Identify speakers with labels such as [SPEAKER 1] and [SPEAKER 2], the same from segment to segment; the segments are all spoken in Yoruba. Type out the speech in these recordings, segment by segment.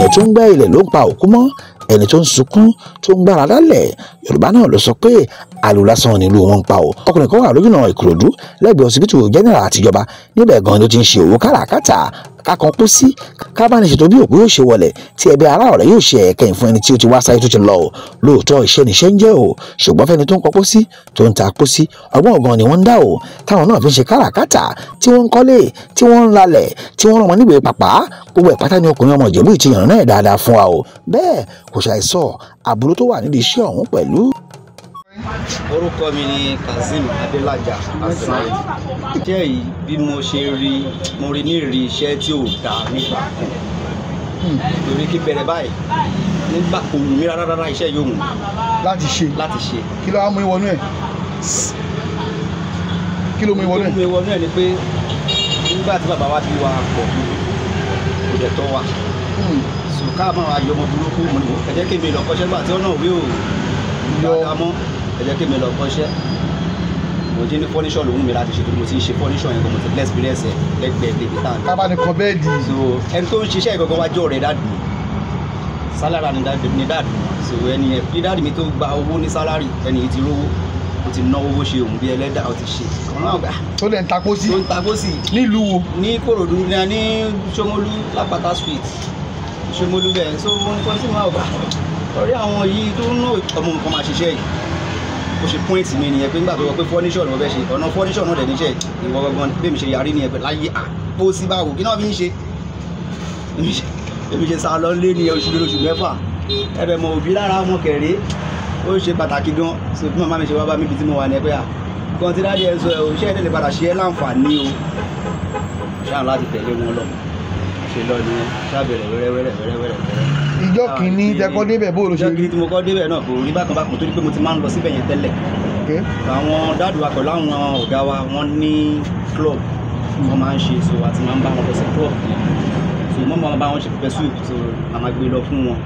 [SPEAKER 1] Ẹni tó ń gbẹ́ ilẹ̀ ló ń pa òkú mọ́, ẹni tó ń sunkún tó ń gbára lálẹ̀. Yorùbá náà ló sọ pé àlùlásán nílùú wọn ń pa o. Ọkùnrin kan wà lójúnà Ìkòròdú lẹ́gbẹ̀ẹ́ ọsibítù general àtijọba, níbẹ̀ gan ló ti ń ṣe òwò káràkátà kákan kú sí kábánisètò bí òkú yóò ṣe wọlẹ̀ tí ẹbí ará ọ̀rẹ́ yóò ṣe ẹ̀kẹ́yìn fún ẹni tí ó ti wá sáyé tó ti lọ o. Lóòótọ́ iṣẹ́ níṣẹ́ ń jẹ́ o, ṣùgbọ́n fẹ́ni tó ń kọ́ pósí tó ń ta pósí ọgbọ́n ọ̀gán ni wọ́n ń dá o, táwọn náà fi ń ṣe káràkátà tí wọ́n ń kọ́lé tí wọ́n ń ralẹ̀ tí wọ́n rán wọn níwèé pàpà. Gbogbo ẹ̀ pátá ni ọkùnrin ọmọ Ìjẹ̀bú yìí ti yànnà náà dáadáa fún wa o. Bẹ́ẹ̀ kò ṣàìsọ àbúrò tó wà nídìí iṣẹ́ ọ̀hún pẹ̀lú.
[SPEAKER 2] Orúkọ mi ni Kazeem Adélájà Hasan. Iṣẹ́ yìí bí mo ṣe rí, mo rí ní ìrí iṣẹ́ tí ò dáa nígbà kan. Torí kí bẹ̀rẹ̀ báyìí nígbà kò wù mí rárá rárá iṣẹ́ yóò wù mí.
[SPEAKER 3] Láti ṣe.
[SPEAKER 2] Láti ṣe.
[SPEAKER 3] Kí ló wá mú ìwọnú ẹ̀? Kí ló mú ìwọnú ẹ̀?
[SPEAKER 2] Kí ló mú ìwọnú ẹ̀ ni pé nígbà tí bàbá wa bí wa pọ̀ kò dẹ̀ tọ́ wa. Sùkà máa yọ ọmọ burúkú mo ní ẹ jẹ́ kí mi lọ kọ́ṣẹ́ nígbà tí ọ̀nà òwe ò dáadáa mọ́. Ẹ jẹ́ kí mi lọ kọ́ṣẹ́. Mo jí ní fọ́níṣọ̀ lòún mi láti ṣe torí mo ti ń ṣe fọ́níṣọ̀ yẹn gan, mo ti lẹ́sìpírẹ́sì ẹ̀ lẹ́gbẹ̀ẹ́ débi tá à ń.
[SPEAKER 3] Kábà ní kan bẹ́ẹ̀dì.
[SPEAKER 2] So ẹni tó ń ṣiṣẹ́ ìgangan wájú ọ̀rẹ́ dáàdì mi, sálárà ni dáàdì mi. So ẹni yẹn bí dáàdì mi tó gba owó ní sálárì, ẹni yìí ti rówó, ó ti náwó bó ṣe òun bí ẹlẹ́dà ó ti ṣe. Àwọn náà gbà.
[SPEAKER 3] Tó lẹ̀ ń ta pósí.
[SPEAKER 2] Tó ń ta pósí.
[SPEAKER 3] Nílùú wo?
[SPEAKER 2] Ní Ìkòròdú ní Ṣómólú Lápáta street. Ṣómólú bẹ́ẹ̀. So wọ́n ní kọ́ sí máa gbà. Ọ̀rẹ́ àwọn yìí tó ń ná ọmọ nǹkan máa ṣiṣẹ́ yìí. Ó ṣe pọ́ìntì mi nìyẹn pé nígbà tó wọ pé fọ́níṣọ̀ ni mo fẹ́ ṣe, ọ̀nà fọ́níṣọ̀ náà dẹ̀ níṣẹ́ ìwọ gangan bí mi ṣe yarí nìyẹn pé láyé àpò sí báwo kí náà fi ń ṣe. Èmi ṣe sá lọ lé ní oṣù lóṣù mẹ́fà. Ẹbẹ̀ mọ òbí lára ọmọ kẹrẹ́ ó ṣe pàtàkì gan. So bí màmá mi ṣe wá bá mi ibi tí mo wà ní ẹgbẹ́ à gan tí dáadé ẹ sọ ẹ òṣìṣẹ́ ẹ̀ lè padà ṣe é láǹfààní o. Ṣáà láti tẹ̀lé wọn lọ ṣe lọ nìyẹn, ṣáà bẹ̀rẹ̀ wẹ́rẹ́wẹ́rẹ́ wẹ́rẹ́wẹ́rẹ́.
[SPEAKER 3] Ìjọ kìíní tẹ kọ́ débẹ̀ bó ló ṣe rí?
[SPEAKER 2] Ìjọ kìíní tí mo kọ́ débẹ̀ náà kò rí bákan bákan torí pé mo ti máa ń lọ síbẹ̀ yẹn tẹ́lẹ̀. Àwọn dáàdù wa pẹ̀lú àwọn ọ̀gá wa wọ́n ní club wọ́n máa ń ṣe, so àti máa ń bá wọn lọ sí club yẹn. So mo máa bá wọn ṣe pepper soup, so a máa gbé lọ fún wọn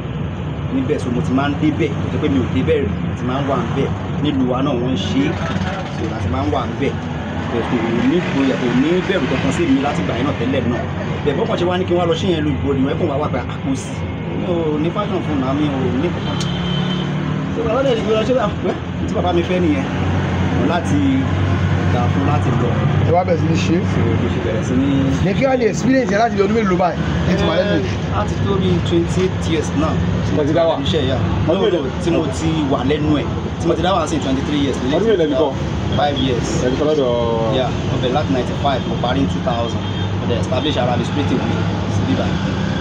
[SPEAKER 2] níbẹ̀. So mo ti máa ń débẹ̀, kò jẹ́ pé mi ò débẹ̀ rí, mo ti máa ń wà níbẹ̀. Nílùú wa náà wọ́n ń ṣe, so àti máa ń wà níbẹ̀. Kò ní ìgboyà, kò ní bẹ̀rù kankan sí mi láti gbà yẹn náà tẹ́lẹ̀ náà. Bẹ̀ bọ́kàn ṣe wá ní kí wọ́n lọ sí yẹn lu ìgbòho ìwé kò wá wà pé àpò sí. Mi ò ní fashion fún náà, mi ò ní kankan. So bàbá dẹ̀ ní lọ ṣé bẹ́ẹ̀ tí bàbá mi fẹ́ nìyẹn láti gbà fún láti lọ.
[SPEAKER 3] Ẹ wá bẹ̀rẹ̀ sí ní ṣe.
[SPEAKER 2] So mo ṣe bẹ̀rẹ̀ sí ní.
[SPEAKER 3] Ní kí wàá ní experience yẹn láti ọdún mélòó báyìí ní ti wà lẹ́nu ẹ̀?
[SPEAKER 2] Láti tó bí 28 years now.
[SPEAKER 4] Tí mo ti dá wà.
[SPEAKER 2] Iṣẹ́ ìyá. Tí mo ti wà lẹ́nu ẹ̀. Tí mo ti dá wà sí 23 years.
[SPEAKER 4] Ọdún mélòó lẹ́bi kọ́?
[SPEAKER 2] 5 years.
[SPEAKER 4] Lẹ́bi kọ́ lọ́dọ̀.
[SPEAKER 2] Yeah, mo bẹ̀rẹ̀ láti 95, mo parí in 2000. Mo dẹ̀ establish ara mi straight away sí bíbá.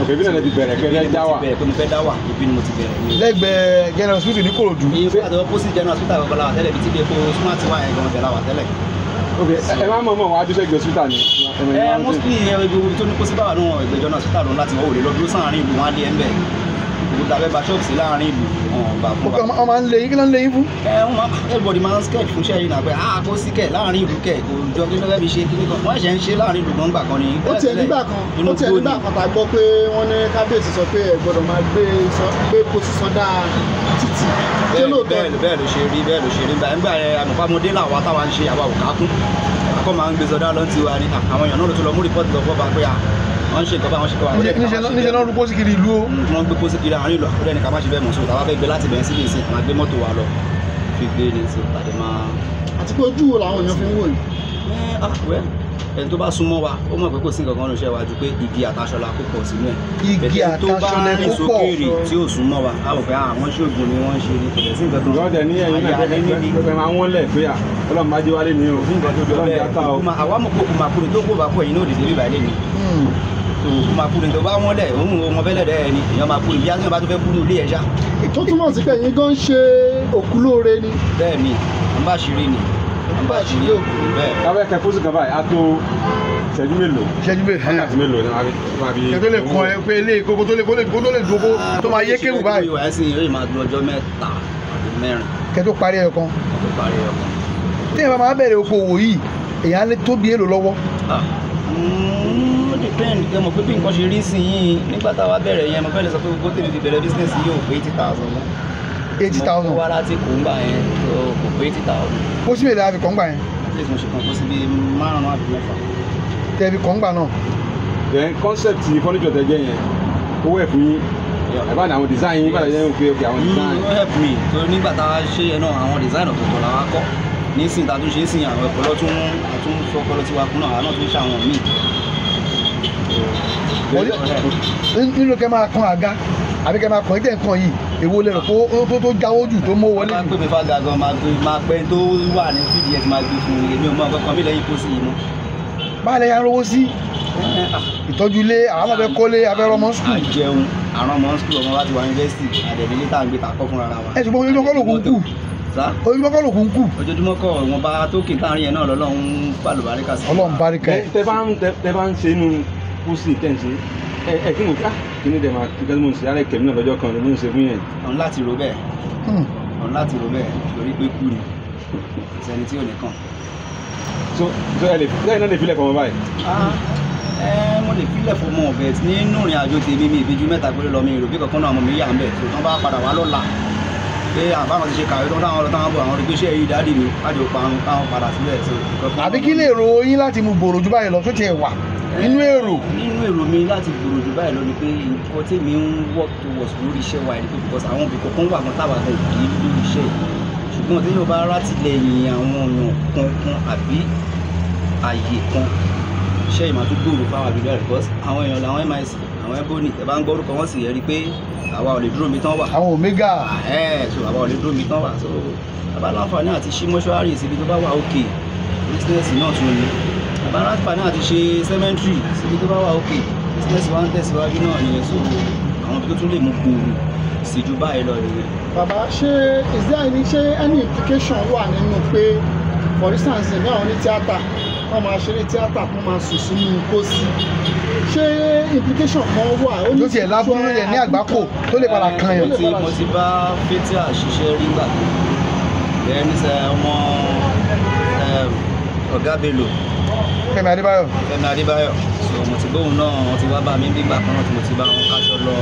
[SPEAKER 4] Ok, ibi náà lè ti bẹ̀rẹ̀ pé ẹ dá wà.
[SPEAKER 2] Ibi ni mo ti bẹ̀rẹ̀ pé mo fẹ́ dá wà, ibi ni mo ti bẹ̀rẹ̀.
[SPEAKER 3] Lẹ́gbẹ̀ẹ́ General Hospital ní Ìkòròdú.
[SPEAKER 2] Ibi àti opposite General Hospital gbọ́dọ̀ la wà tẹ́lẹ̀, ibi tí ilé epo smart wà yẹn gan-an bẹ̀ la wà tẹ́lẹ̀.
[SPEAKER 4] Ok, ẹ máa mọ̀ mọ̀ wá dúró sẹ́gbẹ̀ẹ́ hospital ni.
[SPEAKER 2] Ẹ mostly ibi tó ní kó sí báwa náà ẹgbẹ́ General Hospital ló láti wọ́n ò lè lọ dúró sáàárín ìlú wọn á lé ẹ̀ ń bẹ̀. Òkúta fẹ́ gba ṣọ́ọ̀bù sí láàárín ìlú wọn gbà fún wa.
[SPEAKER 3] Wọ́n máa ń lé yín, kí ló ń lé yín fún?
[SPEAKER 2] Ẹ wọ́n máa everybody máa ń sketch fún iṣẹ́ yìí náà pé ah kó sí kẹ̀ láàárín ìlú kẹ̀ kò jọ kí ló fẹ́ fi ṣe kíní kan. Wọ́n ṣẹ̀ ń ṣe láàárín ìlú gbọ̀ngbà kan ni.
[SPEAKER 5] Ó tiẹ̀ nígbà kan, ó tiẹ̀ nígbà kan tá a gbọ́ pé wọ́n ní kábíyèsí sọ pé ẹ gbọ́dọ̀ máa gbé pósí sọdá títì.
[SPEAKER 2] Bẹ́ẹ̀ ló ṣe rí, bẹ́ẹ̀ ló ṣe rí. Nígbà yẹn àmọ̀pámọdé làwa táwa ń ṣe àwa ò kákún. Akọ́ máa ń gbé sọdá lọ́n tiwa ni àwọn èèyàn náà ló tún lọ mú rìpọ́ọ̀tì lọ fọ́ba pé à wọ́n ń ṣe nǹkan báwọn ṣe kọ́ wa.
[SPEAKER 3] Níṣẹ́ náà rú pósí kiri ìlú o.
[SPEAKER 2] Wọ́n gbé pósí kiri àárín ìlú àkúrẹ́ ní ká má ṣe bẹ́ẹ̀ mọ̀ sóò tàbá fẹ́ gbé láti bẹ̀rẹ̀ síbi ìsìn máa gbé mọ́tò wa lọ fi gbé ní sí tàbí máa.
[SPEAKER 5] Àti pé ojú wo làwọn èèyàn fi ń wò yìí?
[SPEAKER 2] Ẹni tó bá súnmọ́ wa ó mọ̀ pé kò sí nǹkan kan lóṣẹ́ wa ju pé igi àtàṣọ la kó pọ̀ sínú ẹ̀.
[SPEAKER 3] Igi àtàṣọ la kó pọ̀.
[SPEAKER 2] Tó bá rìn sókèèrè tí ò súnmọ́ wa á wò pé àwọn ṣoògùn ni wọ́n ń ṣe ni kò dẹ̀ sí nǹkan kan.
[SPEAKER 4] Ìjọba ní ẹ̀yin náà pé máa wọ́n lẹ̀ pé Ọlọ́run máa jẹ́ wálé ni o. Ọlọ́run jẹ́ ata o.
[SPEAKER 2] Àwa mọ̀ pé òkú máa kú ni tó kó bá pọ̀ yìí náà dìde bíbá ilé ni. Òkú máa kú ni tó bá wọ́n lẹ̀ òun ò mọ fẹ́lẹ̀ dẹ́ ni èèyàn máa kú ni bí a bá tó fẹ́ kú ní ilé ẹ̀ ṣá.
[SPEAKER 5] Tó túmọ̀ sí pé ẹ̀yin gan ṣe òkú lóore ni.
[SPEAKER 2] Bẹ́ẹ̀ ni, à ń bá ṣeré ni. À ń bá ṣeré òkú bẹ́ẹ̀.
[SPEAKER 4] Kábẹ́ kẹ pósí kan báyìí, a tó ìṣẹ́jú mélòó?
[SPEAKER 3] Ìṣẹ́jú mélòó?
[SPEAKER 4] Wákàtí mélòó ni wọ́n fi.
[SPEAKER 3] Kí tó lè kàn ẹ́ pé ilé kókó tó lè dúró tó máa yé kéwù báyìí.
[SPEAKER 2] Ìwà ẹ̀sìn yóò máa dún ọjọ́ mẹ́ta àbí mẹ́rin.
[SPEAKER 3] Kẹ́ tó parí ẹyọ kan.
[SPEAKER 2] Kẹ́ tó parí ẹyọ kan.
[SPEAKER 3] Téèyàn bá máa bẹ̀rẹ̀ okòwò yìí, èèyàn á lè tó bí èlò lọ́wọ́.
[SPEAKER 2] Ó depend, ẹ mọ̀ pé bí nǹkan ṣe rí sí yín nígbà táwa bẹ̀rẹ̀ yẹn, mo fẹ́ lè sọ pé gbogbo tèmi fi bẹ̀rẹ̀ business yìí ò pé 80,000 mọ́.
[SPEAKER 3] 80,000.
[SPEAKER 2] Mo wá láti kò ń gbà yẹn, kò pé 80,000.
[SPEAKER 3] Pósí mélòó la fi kàn gbà yẹn?
[SPEAKER 2] At least mo ṣe kan pósí bíi márùn-ún àbí mẹ́fà.
[SPEAKER 3] Tẹ́ fi kàn gbà náà.
[SPEAKER 4] Then concept furniture tẹ́ jẹ́ yẹn, owó ẹ̀ fún yín Ẹ bá ní àwọn design yín báyìí yẹn ń pè é àwọn design.
[SPEAKER 2] Ó help me torí nígbà tá a ṣe yẹn náà àwọn design ọ̀tọ̀ọ̀tọ̀ la wá kọ́ nísìnyí tá a tún ṣe é sìn àwọn ọpọlọ tún àtún fọpọlọ tiwa kún náà àwọn náà tún ṣe àwọn míì.
[SPEAKER 3] Nínú kẹ́ máa kan àga àbí kẹ́ máa kàn ní tẹ̀ǹkan yìí, èwo lè rò pé ó tó jáwó jù tó mú wọlé
[SPEAKER 2] Wọ́n
[SPEAKER 3] jù?
[SPEAKER 2] bá pè mí fága gan, máa gbé máa pẹ́ tó wà ní fídíì ẹ̀ tí máa gbé fún mi. Èmi ò mọ nǹkan kan mi lẹ́yìn pósí yìí mọ́.
[SPEAKER 3] Báyìí lẹ́yìn arówó sí ìtọ́jú ilé, àwọn abẹ́ kọ́lé, abẹ́ ọmọ
[SPEAKER 2] À
[SPEAKER 3] skul.
[SPEAKER 2] ń jẹun, àrùn ọmọ skul, ọmọ wa ti wà yunifásitì, àdẹ̀dẹ̀lé tá à ń gbé tàkọ́ fúnra wa.
[SPEAKER 3] Ẹ ṣùgbọ́n ojoojúmọ́ kọ́ lòkùn kù.
[SPEAKER 2] Sá.
[SPEAKER 3] Ojoojúmọ́ kọ́ lòkùn kù.
[SPEAKER 2] Ojoojúmọ́ kọ́, wọn bá tó kì í táàrin yẹn náà lọ́lọ́run fàlùbáríkà sí.
[SPEAKER 3] Ọlọ́run báríkà ẹ̀.
[SPEAKER 4] Tẹ bá ń ṣe inú pósí tẹ̀ ń ṣe ẹ kí mo kí ni dẹ̀ máa kí mo ń ṣe alẹ́ kẹ̀mí náà lọ́jọ́ kan ni mo ń ṣe fún yẹn.
[SPEAKER 2] Ọ̀n láti rò bẹ́ẹ̀, ọ̀n láti rò bẹ́ẹ̀ torí pé kú ni kò sẹ́ni tí ò ní kàn.
[SPEAKER 4] So ẹ lè lẹ́yìn náà lè filẹ̀ fọmọ báyìí.
[SPEAKER 2] Ẹ mo lè filẹ̀ fọmọ ọ̀bẹ nínú ìrìn àjò tèmi, mi ìbíjú mẹ́ta péré lọ, mi ìrò bí kankan náà ọmọ mi yà ń bẹ̀ tó tán bá padà wá lọ́la pé àbáwọn ti ṣe kàwé tó táwọn lọ táwọn bọ̀, àwọn rí pé iṣẹ́ yìí dáàdì mi láti parun káwọn padà sílẹ̀ so nǹkan kan
[SPEAKER 3] Àbí kí lè ro yín láti mú gbòòrò jù báyìí lọ tó tiẹ̀ wà nínú èrò?
[SPEAKER 2] Nínú èrò mi láti gbòòrò jù báyìí lọ ni pé nǹkan tí mi ń work towards lórí iṣẹ́ wa ni pé because àwọn òbí kọ̀ọ̀kan wà kan táwa kan ò kì í lórí iṣẹ́ yìí, ṣùgbọ́n tí yóò bá rátìlẹ́yìn àwọn èèyàn kankan àbí àyè kan, iṣẹ́ yìí máa tún gbòòrò fáwọn àbílẹ̀ because àwọn èèyàn làwọn MIC, àwọn Ebony, ẹ bá ń gbọ́ orúkọ wọn sì yẹ rí pé àwa ò lè dúró mi tán wà.
[SPEAKER 3] Àwọn omega.
[SPEAKER 2] Ẹ̀ so àwa ò lè dúró mi tán wà, so bàbá láǹfààní àti ṣí mọ́ṣúárì síbi tó bá wà òkè, business náà tún ni. Bàbá láǹfààní àti ṣe cemetery síbi tó bá wà òkè, business wa ń tẹ̀síwájú náà nìyẹn, so àwọn ibi tó tún lè mú gbòòrò sí ju báyìí lọ nìyẹn.
[SPEAKER 5] Bàbá, ṣé is there any, ṣé any implication wà nínú pé for instance ní àwọn ní tíátà wọ́n máa ṣeré tíátà tó máa sùn sínú pósí, ṣé implication kan wà? Ó ní
[SPEAKER 3] Tó tiẹ̀ lábúrú rẹ̀ ní àgbákò tó lè padà kan yàn.
[SPEAKER 2] Mo ti bá Fathia ṣiṣẹ́ rí gbà tó bẹ́ẹ̀ ní sẹ́ ọmọ ọ̀gá Bello.
[SPEAKER 3] Fẹ́mi Adébáyọ̀.
[SPEAKER 2] Fẹ́mi Adébáyọ̀, so mo ti bóun náà, wọ́n ti wá bá mi bí gbà kan náà tí mo ti bá wọn káṣọ lọ,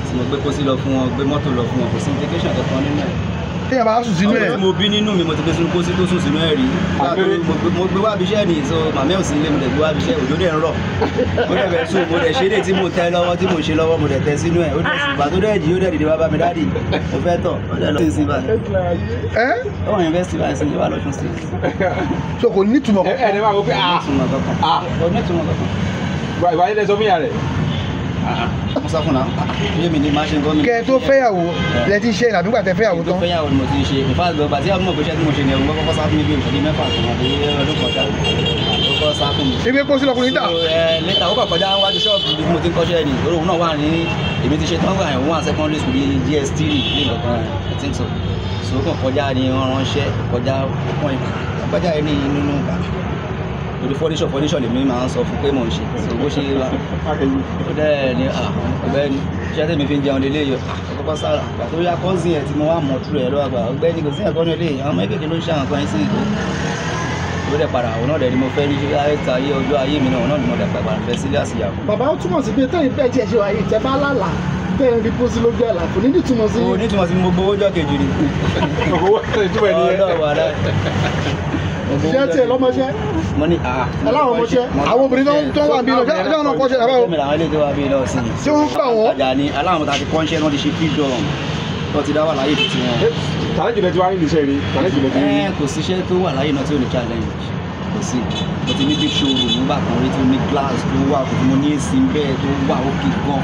[SPEAKER 2] tí mo gbé pósí lọ fún wọn, gbé mọ́tò lọ fún wọn, kò sí implication kankan nínú ẹ̀.
[SPEAKER 3] Téèyàn bá sùn sínú
[SPEAKER 2] Ọmọ
[SPEAKER 3] ẹ̀.
[SPEAKER 2] tí mo bí nínú mi, mo ti gbé sínú pósí tó sùn sínú ẹ̀ rí. Mo gbé wá ibiṣẹ́ ni, so màmí ò sí ilé, mo dẹ̀ gbé wá ibiṣẹ́, òjò dẹ̀ ń rọ̀, mo dẹ̀ fẹ́ sùn, mo dẹ̀ ṣe é tí mo tẹ́ lọ́wọ́, tí mo ṣe lọ́wọ́, mo dẹ̀ tẹ́ sínú ẹ̀, ó dẹ̀ sùn. Ìgbà tó dẹ̀ jí, ó dẹ̀ dìde wá bá mi, "Daddy, mo fẹ́ tọ̀." Ó dẹ̀ lọ sí báyìí.
[SPEAKER 3] Ẹ́
[SPEAKER 2] Ó wà yunifásitì báyìí sí, ó wà lọ́sùn state.
[SPEAKER 3] So kò ní ìtumọ̀
[SPEAKER 4] Ẹ
[SPEAKER 3] kankan.
[SPEAKER 4] ẹ ní máa wọ pé ah.
[SPEAKER 2] Kò ní ìtumọ̀ kankan.
[SPEAKER 4] Ah.
[SPEAKER 2] Kò ní ìtumọ̀ kankan.
[SPEAKER 4] Ìwà ilé sọ fún yàrá rẹ̀.
[SPEAKER 2] Mo sá fún náà ilé mi ni máa ṣe nǹkan mi.
[SPEAKER 3] Kẹ́ ẹ tó fẹ́yàwó lẹ ti ṣe àbí gbà tẹ fẹ́yàwó
[SPEAKER 2] Tó
[SPEAKER 3] tán?
[SPEAKER 2] fẹ́yàwó ni mo ti ń ṣe. In fact, gbọ́dọ̀ tí àwọn ọmọ ìgbésẹ̀ tí mo ṣe ni ẹ̀wọ̀n kọ́kọ́ sá fún mi bí oṣù bíi 6 kan àbí ọdún kan ṣá, ó kọ́ sá fún mi.
[SPEAKER 3] Ibi pósí lọkùnrin tà.
[SPEAKER 2] So, later ó kàn kọjá wájú ṣọ́ọ̀bù bí mo ti ń kọ́ṣẹ́ ni, òun náà wà ní, èmi ti ṣe tán gbà yẹn, òun wà secondary school bíi GS3 ní nǹkan, I think so. So ó kàn kọjá ni, wọ́n ránṣẹ́ kọjá, ó kàn kọjá yẹn ní nínú torí furniture lèmi máa ń sọ fún pé mò ń ṣe, so bó ṣe wà ó dẹ́ ní ọ̀gbẹ́ni, iṣẹ́ tèmi fi ń jẹun lélẹ́ yìí ọkọ̀ sára àgbà tó yá cousin ẹ̀ tí mo wá mọ̀ tú rẹ̀ lọ́wọ́ àgbà, ọ̀gbẹ́ni, kò sí ẹ̀kọ́ ní ilé àwọn ọmọ ẹgbẹ́ ló ń ṣe àwọn kan sí ìlú, ó dẹ̀ padà, òun náà dẹ̀ ni mo fẹ́ ní ayé ayé ọjọ́ ayé mi náà, òun náà ni mo dẹ̀ padà fẹ́ sílé àsìyàwó.
[SPEAKER 5] Bàbá, ó túmọ̀ sí pé tẹ́yìn bẹ́ẹ̀ tí ẹ ṣe wà yìí, tẹ́ bá lálàá tẹ́ ń rí pósí lójú àlá, kò ní nítumọ̀ sí.
[SPEAKER 2] Kò ní túmọ̀ sí, mo gbowó jọ́ kejì ni.
[SPEAKER 4] Owó ìtumọ̀ ẹ̀ nìyẹn.
[SPEAKER 2] Ọlọ́wọ́ àdá.
[SPEAKER 5] Ṣé tiẹ̀ lọ́mọṣẹ́?
[SPEAKER 2] Mo ní àá.
[SPEAKER 5] Aláwọ̀ ọmọṣẹ́.
[SPEAKER 3] Àwọn obìnrin tó ń wà bí lọ ṣé àwọn náà kọ́ṣẹ́ àbáwọ̀?
[SPEAKER 2] Mi làwọn ilé tó wà bí lọ sí.
[SPEAKER 3] Ṣé wọ́n gbà wọ́n?
[SPEAKER 2] Àjà ni aláwọ̀ tá a ti kọ́ńṣẹ́ náà ti ṣe freedom tó ti dá wà láyé tuntun wọn.
[SPEAKER 4] Challenge lẹ ti wá ní iṣẹ́ rí, challenge lẹ ti rí.
[SPEAKER 2] Ẹ kò síṣẹ́ tó wà láyé náà tí ò ní challenge, kò sí. Mo ti ní big showroom nígbà kan rí tó ní glass tó wà, kò tí mo ní èsì bẹ́ẹ̀ tó wà òkè gan,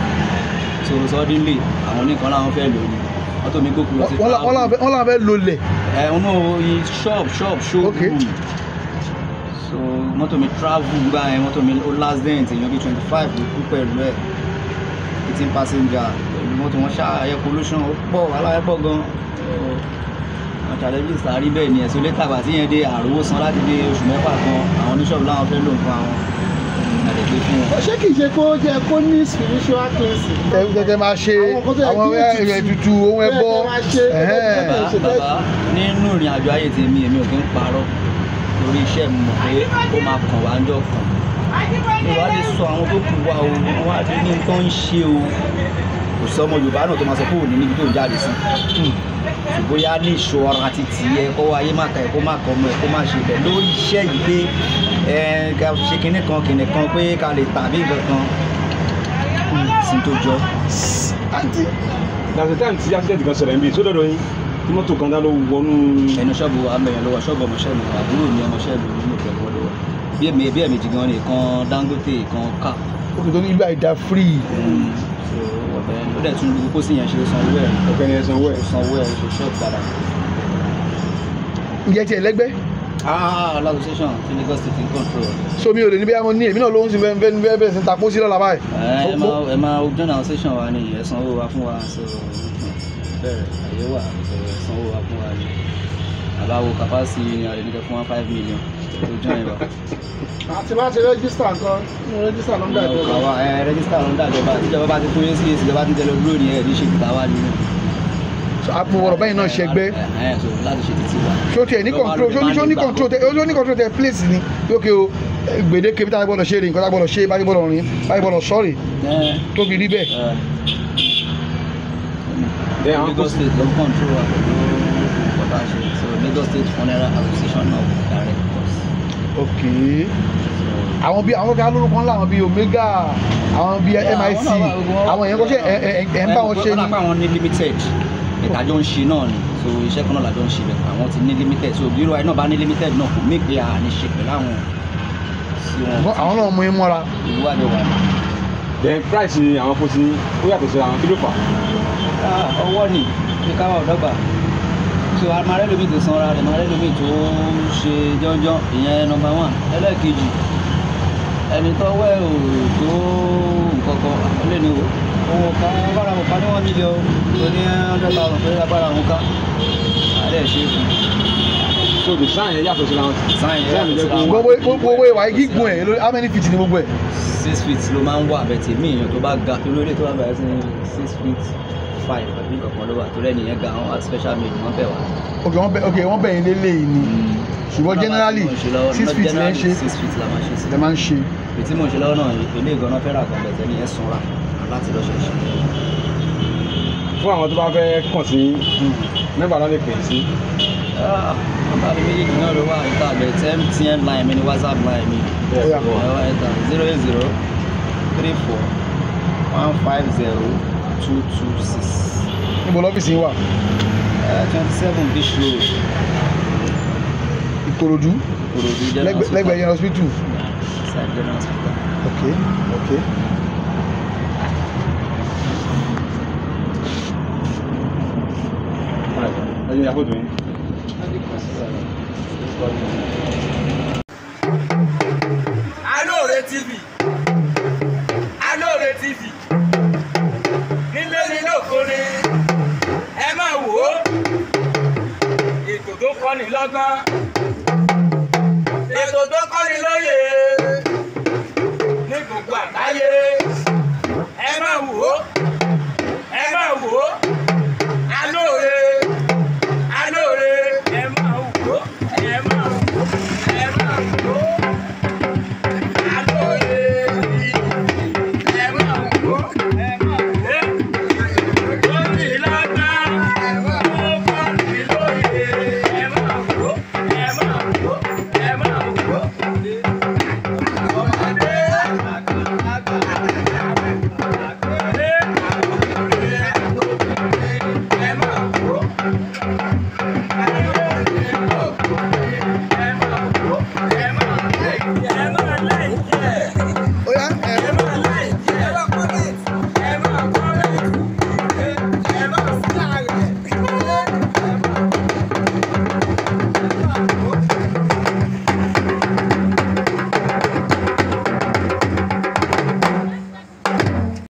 [SPEAKER 2] so suddenly àwọn oníkan láwọn fẹ́ lò ní mọ́tò mi gbókù lọ sí.
[SPEAKER 3] Wọ́n làwọn fẹ́ lolẹ̀.
[SPEAKER 2] Ẹ ọ̀nà shop shop showroom. So mọ́tò mi travel gbà yẹn, mọ́tò mi ó last dent, èèyàn bíi 25 ló kú pẹ̀lú ẹ̀, 18 passenger pẹ̀lú mọ́tò wọn ṣáà, air pollution ó pọ̀, wàhálà ẹ̀ pọ̀ gan. Àwọn challenges tá a rí bẹ́ẹ̀ ni ẹ̀sùn létà gbà tí yẹn dé àròwó san láti dé oṣù 6 kan, àwọn oníṣọ́ọ̀bù láwọn fẹ́ lò nǹkan àwọn àdẹ̀gbẹ́ fún wọn.
[SPEAKER 5] Ṣé kìí ṣe kó jẹ́ kó ní spiritual cleansing?
[SPEAKER 3] Ẹ gẹ́gẹ́ máa ṣe àwọn ètùtù ohun ẹbọ.
[SPEAKER 2] Bàbá, nínú ìrìn àjò ayé tèmi, èmi ò kí ń parọ́ torí iṣẹ́ mi, mọ̀ pé ó máa kàn wá ńjọ́ kan. Mi wá lè sọ àwọn tó kù wá o, wọ́n wá dé ní nǹkan ń ṣe o. Kò sí ọmọ Yorùbá náà tó máa sọ pé òní níbi tó ń jáde sí, bóyá ní ìṣọ́ra ti tiẹ̀ kó ayé má ka ẹ̀, kó má kọ ọmọ ẹ̀, kó má ṣe bẹ̀ lórí iṣẹ́ yìí pé ẹ ká ṣe kinní kan kinní kan pé ká lè tàbí nǹkan kan sí tó jọ.
[SPEAKER 3] Àǹtí.
[SPEAKER 4] That's the time tí accident kan ṣẹlẹ̀ níbi sódọ̀dọ̀ yín tí mọ́tò kan dá ló wọnú.
[SPEAKER 2] Ẹnu ṣọ́ọ̀bù amẹ̀yàn lọ́wọ́ ṣọ́ọ̀bù ọmọọṣẹ́ mi, àbúrò mi ọmọọṣẹ́ mi nínú ìpẹ̀lú lọ́wọ́. Bí èmi bí ẹ̀mejì gan ni ìkan Dangote, ìkan ká.
[SPEAKER 3] Ó kì í tó ní ìlú àìdá free.
[SPEAKER 2] So ọ̀bẹ ó dẹ̀ tún gbogbo kó sì yẹn ṣe ó sanwó ẹ̀.
[SPEAKER 4] Ọ̀kẹ́ ni ẹ sanwó ẹ̀.
[SPEAKER 2] Ó sanwó ẹ̀, ó ṣe ṣọ́ọ̀bù padà.
[SPEAKER 3] Ǹjẹ́ tiẹ̀ lẹ́gbẹ́?
[SPEAKER 2] Ah, association ti Lagos State in control.
[SPEAKER 3] So mi ò lè ní bí mo ní èmi náà ló ń sin fẹ́ fẹ́ bẹ̀rẹ̀ sí ta pósí lọ́la báyìí.
[SPEAKER 2] Ẹ máa join our association wa ni ẹ sanwó wa fún wa, so bẹ̀rẹ̀ àyè wà, so ẹ sanwó wa fún wa ni. Àbáwo capacity ni a lè ní kẹ́ fún wa 5 million tó join wa.
[SPEAKER 5] Àti bá ti register nǹkan ní register ló ń dà ìjọba.
[SPEAKER 2] Àwa ẹ register ló ń dà ìjọba, tíjọba bá ti fún yín sí èsì, ìjọba ti ń tẹ̀lé dúró ní ẹ̀ ní ṣe tìta wá nínú.
[SPEAKER 3] So àpò ọ̀rọ̀ bẹ́yìn náà ṣẹgbẹ́.
[SPEAKER 2] Ẹ so láti ṣe títí wa.
[SPEAKER 3] Ṣó tiẹ̀ ní control, ṣó ní control tẹ, ṣó ní control tẹ place ni lókè o, gbèdéke bí tá a gbọ́dọ̀ ṣe rè, nǹkan tá a gbọ́dọ̀ ṣe, bá a gbọ́dọ̀ rìn, bá a gbọ́dọ̀ sọ̀rì tó fi rí bẹ́ẹ̀.
[SPEAKER 4] Then àwọn
[SPEAKER 2] Lagos State ló ń control wa pẹ̀lú nǹkan tá a ṣe, so Lagos State Funeral Association of Directors.
[SPEAKER 3] Ok, àwọn bíi àwọn kan lórúkọ ńlá, àwọn bíi Omega, àwọn bíi MIC, àwọn èèyàn kọ́ ṣe ẹ ẹ ẹ ń bá wọn ṣe
[SPEAKER 2] ni.
[SPEAKER 3] Ni
[SPEAKER 2] àwọn ní limited ìtajọ́ ń ṣe náà ni, so iṣẹ́ kan náà làjọ ń ṣe bẹ̀, àwọn ti ní limited, so bí irú àyè náà bá ní limited náà kò mí pé a ní ṣe pẹ̀lú àwọn sí wọn.
[SPEAKER 3] Àwọn náà mú in mọ́ra.
[SPEAKER 2] Ìlú àjọ wà ní.
[SPEAKER 4] Then price ni àwọn pósí ó yàtọ̀ sí àwọn, kí ló fà á?
[SPEAKER 2] Ah, ọwọ́ ni ní káwá ọ̀dọ́gba, so amarẹ́lómi tó sanra rẹ̀, amarẹ́lómi tó ṣe jọ́njọ́n, ìyẹn number one. Ẹlẹ́ẹ̀kejì, ẹni tọ́wọ́ ẹ̀ ò tó nǹkan kan, ó lè ní o owó ká agbára òun ká ní 1 million tó ní 100,000 pé agbára òun ká àárẹ̀ ṣe é fún.
[SPEAKER 4] So design yẹn yàtọ̀ sí àwọn.
[SPEAKER 2] Design yẹn yàtọ̀ síra wọn.
[SPEAKER 3] Gbogbo ìwà gígùn ẹ̀ how many feet ni gbogbo ẹ̀?
[SPEAKER 2] 6 feet ló máa ń wà bẹ́ẹ̀ tí mí èèyàn tó bá ga irú ilé tó bá bẹ̀rẹ̀ sí ní 6 feet 5 àbí nǹkan kan ló wà torí ẹnìyẹn ga, àwọn special made wọ́n bẹ̀ wá.
[SPEAKER 3] Ok, wọ́n bẹ̀ yín lélẹ̀ ni, ṣùgbọ́n generally 6 feet lẹ́ ń ṣe?
[SPEAKER 2] 6 feet la máa ṣe sí.
[SPEAKER 3] Lẹ́ máa ń ṣe.
[SPEAKER 2] Èyí tí mò ń ṣe lọ́wọ́ náà, ilé ìgànnà fẹ́ rà kan bẹ̀tẹ̀ ẹnìyẹn sanra láti lọ ṣe ṣe.
[SPEAKER 4] Fún àwọn tó bá fẹ́ kàn sí nọ́mbà náà lè pè sí.
[SPEAKER 2] Nọ́mbà mi méjèèjì náà ló wà níta bẹ̀tẹ̀, MTN line mi ni WhatsApp line mi.
[SPEAKER 3] Ó yá.
[SPEAKER 2] 08034150226.
[SPEAKER 3] Níbo lọ́fíìsì yín wà?
[SPEAKER 2] 27 Beach Road.
[SPEAKER 3] Ìkòròdú.
[SPEAKER 2] Ìkòròdú General Hospital.
[SPEAKER 3] Lẹ́gbẹ̀ẹ́ General Hospital.
[SPEAKER 2] Yeah, side General Hospital.
[SPEAKER 3] Ok.
[SPEAKER 4] Ẹyin ìyàwó tó yín.
[SPEAKER 6] Alóore TV, Alóore TV, nílé ní lóko ni, ẹ máa wò ó, ètò tó kọ́ni lọ́gbọ́n, ètò tó kọ́ni lóye ní gbogbo àgbáyé, ẹ máa wò ó.